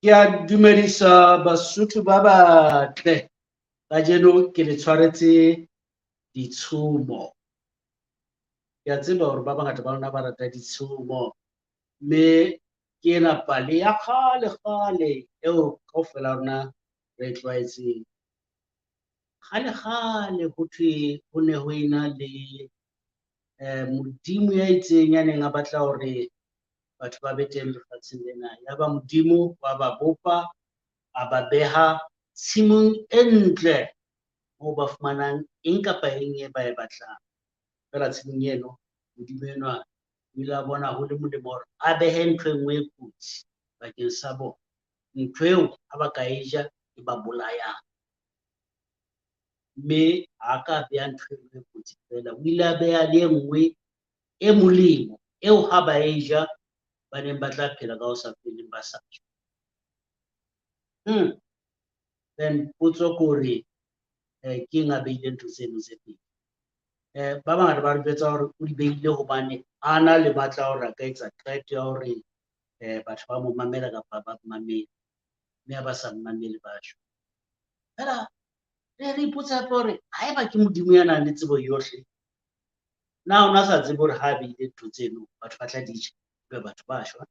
Ke a dumedisa Basotho ba batle. Kajeno ke le tshwaretse ditshomo. Ke a tseba hore ba bangata ba lona ba rata ditshomo, mme ke ena pale ya kgale kgale eo kaofela rona re e tlwaetseng. Kgale kgale ho thwe ho ne ho ena le modimo ya itseng ya neng a batla hore batho ba be teng lefatsheng lena. Yaba Modimo wa ba bopa, a ba beha tshimong e ntle moo ba fumanang eng kapa eng e ba e batlang. Feela tshimong eno, Modimo enwa o ile a bona ho le molemo hore a behe ntho e nngwe e kotsi bakeng sa bona. Ntho eo ha ba ka e ja e ba bolayang. Mme ha ka beha ntho e nngwe e kotsi feela, o ile a beha le e nngwe e molemo eo ha ba e ja ba neng ba tla phela ka ho sa feleng ba sa shwe. Then potso ke hore ke eng a behile ntho tseno tse pedi? Ba bangata ba re jwetsa hore o di behile hobane a na le matla a hore a ka etsa qeto ya hore batho ba mo mamela kapa ba mamele, mme ha ba sa mmamele ba shwe. Feela re re ipotse hape hore haeba ke Modimo ya nang le tsebo yohle, na o na sa tsebe hore ha a behile ntho tseno batho ba tla di ja, ebe batho ba shwa?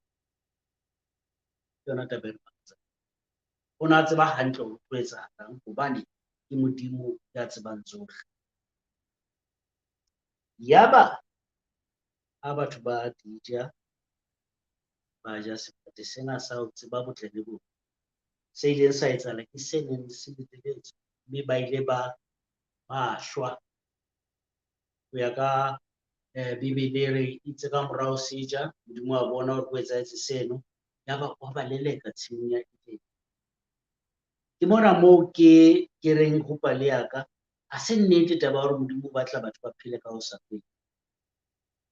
Ke yona taba e re makatsang. O na tseba hantle hore ho tlo etsahalang hobane ke Modimo ya tsebang tsohle. Yaba ha batho ba di ja, ba ja sefate sena sa ho tseba botle le bobe, se ileng sa etsahala ke se neng se lebeletswe, mme ba ile ba shwa. Ho ya ka Bibele e re itse ka morao se ja, Modimo wa bona hore ho etsahetse seno, yaba wa ba leleka tshimong ya Edene. Ke mona moo ke reng ho pale ya ka, ha se nnete taba ya hore Modimo o batla batho ba phele ka ho sa feleng.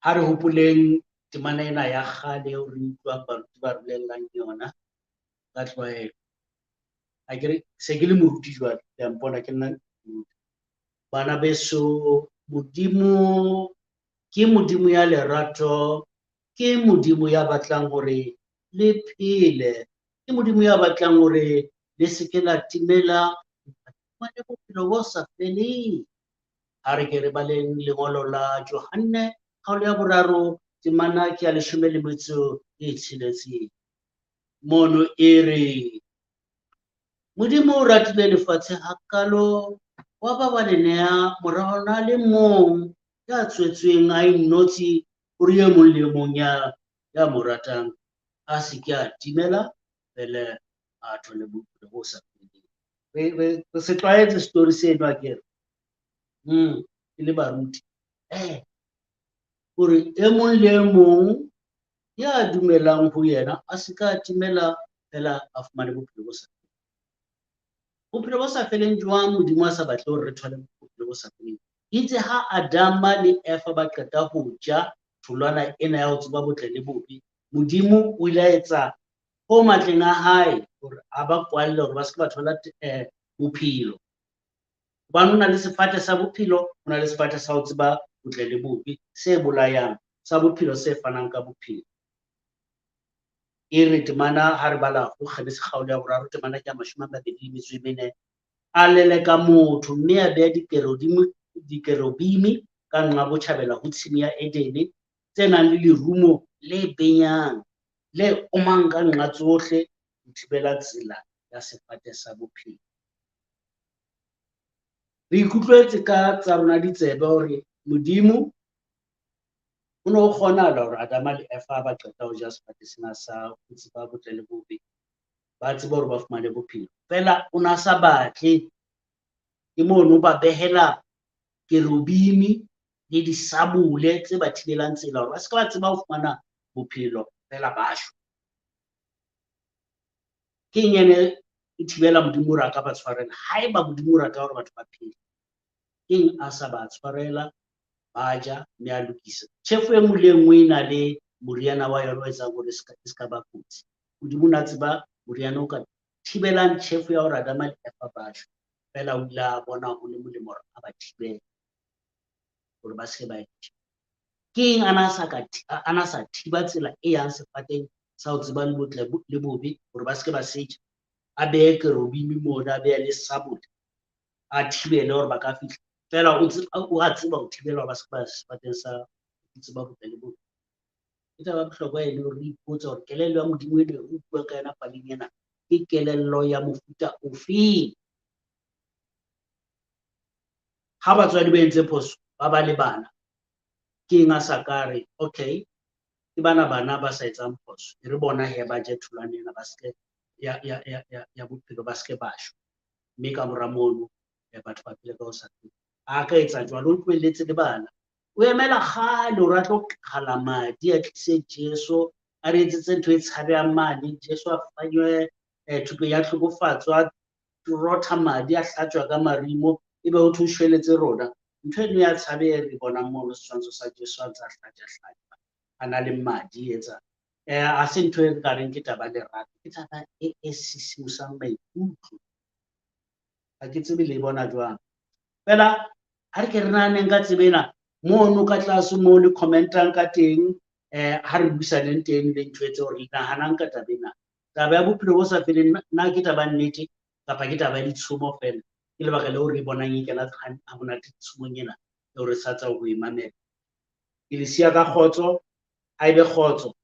Ha re hopoleng temana ena ya kgale eo re utlwang baruti ba re bolellang yona ka tlwaelo. Ha ke re se ke le moruti jwale, le a mpona ke nna moruti. Bana beso, Modimo ke Modimo ya lerato, ke Modimo ya batlang hore le phele, ke Modimo ya batlang hore le se ke la timela, le bophelo bo sa feleng. Ha re ke re baleng lengolo la Johanne kgaolo ya 3 temana ke ya 16. Mono e re, Modimo o ratile lefatshe hakalo, wa ba wa le neha mora wa lona a le mong ya tswetsweng a innotshi, hore e mong le e mong ya mo ratang a se ke a timela, fela a thole bophelo bo sa feleng. Re se tlwaetse story seno akere? E le baruti. Hore e mong le e mong ya dumelang ho yena a se ka timela, fela a fumane bophelo bo sa feleng. Bophelo bo sa feleng jwang Modimo a sa batle hore re thole bophelo bo sa feleng? Itse ha Adama le Eva ba qeta ho ja tholwana ena ya ho tseba botle le bobe, Modimo o ile a etsa ho matleng a hae hore a ba kwalle hore ba se ke ba thola bophelo. Hobane ho na le sefate sa bophelo, ho na le sefate sa ho tseba botle le bobe, se bolayang, sa bophelo se fanang ka bophelo. E re temana ha re bala ho Genese kgaolo ya 3 temana ke ya 24, a leleka motho mme a beha dikerobime ka nqa botjhabela ho tshimo ya Edene tse nang le lerumo le benyang le omang ka nqa tsohle ho thibela tsela ya sefate sa bophelo. Re ikutlwetse ka tsa rona ditsebe hore Modimo o ne o kgonahala hore Adama le Eva ba qeta ho ja sefate sena sa ho tseba botle le bobe, ba tsebe hore ba fumane bophelo. Feela o na sa batle, ke mono ba behela kerubimi le disabole tse ba thibelang tsela hore ba se ke ba tseba ho fumana bophelo, feela ba shwe. Ke eng ene e thibela Modimo hore a ka ba tshwarela? Haeba Modimo o rata hore batho ba phele, ke eng a sa ba tshwarela, ba ja mme a lokisa? Tjhefo e nngwe le e nngwe e na le moriana wa yona o etsang hore e se ka ba kotsi. Modimo o na tseba moriana o ka thibelang tjhefo ya hore Adama le Eva ba shwe, feela o ile a bona ho le molemo hore a ba thibele hore ba se ke ba e ja. Ke eng a na sa thiba tsela e yang sefateng sa ho tseba le botle le bobe hore ba se ke ba se ja, a behe kerubime mona, a behe le sabole, a thibele hore ba ka fihla. Feela o a tseba ho thibela hore ba se ke ba sefateng sa ho tseba botle le bobe. Ke taba ya bohlokwa eno hore re ipotse hore kelello ya Modimo eno re buang ka yona paleng ena ke kelello ya mofuta ofeng. Ha batswadi ba entse phoso, ba ba le bana, ke eng a sa ka re, okay, ke bana bana ba sa etsang phoso, e re bona he ba je tholwana ena ba se ke ya bophelo, ba se ke ba shwa. Mme ka mora mono, batho ba phele ka ho sa feleng. Ha ka etsa jwalo, o tlohelletse le bana. O emela kgale hore a tlo qhala madi, a tlise Jesu, a re etsetse ntho e tshabehang mane, Jesu a fanywe thupeng ya tlhokofatso, a rotha madi, a hlatswa ka marimo, ebe ho thwe o shweletse rona. Ntho eno ya tshabe e re bonang mono setshwantsho sa Jesu a ntse a hlaja-hlaja, a na le madi etsa. Ha se ntho e nka reng ke taba ya lerato, ke taba e sisimosang maikutlo. Ha ke tsebe le e bona jwang. Fela ha re ke re nahaneng ka tsebe ena, mono ka tlase moo le commentang ka teng, ha re buisaneng teng le ntho etse hore le nahanang ka taba ena. Taba ya bophelo bo sa feleng, na ke taba ya nnete kapa ke taba ya ditshomo fela? Ke lebaka leo re bonang e kena ha monate tshomong ena eo re sa tswa ho e mamela. Ke le siya ka kgotso, ha ebe kgotso.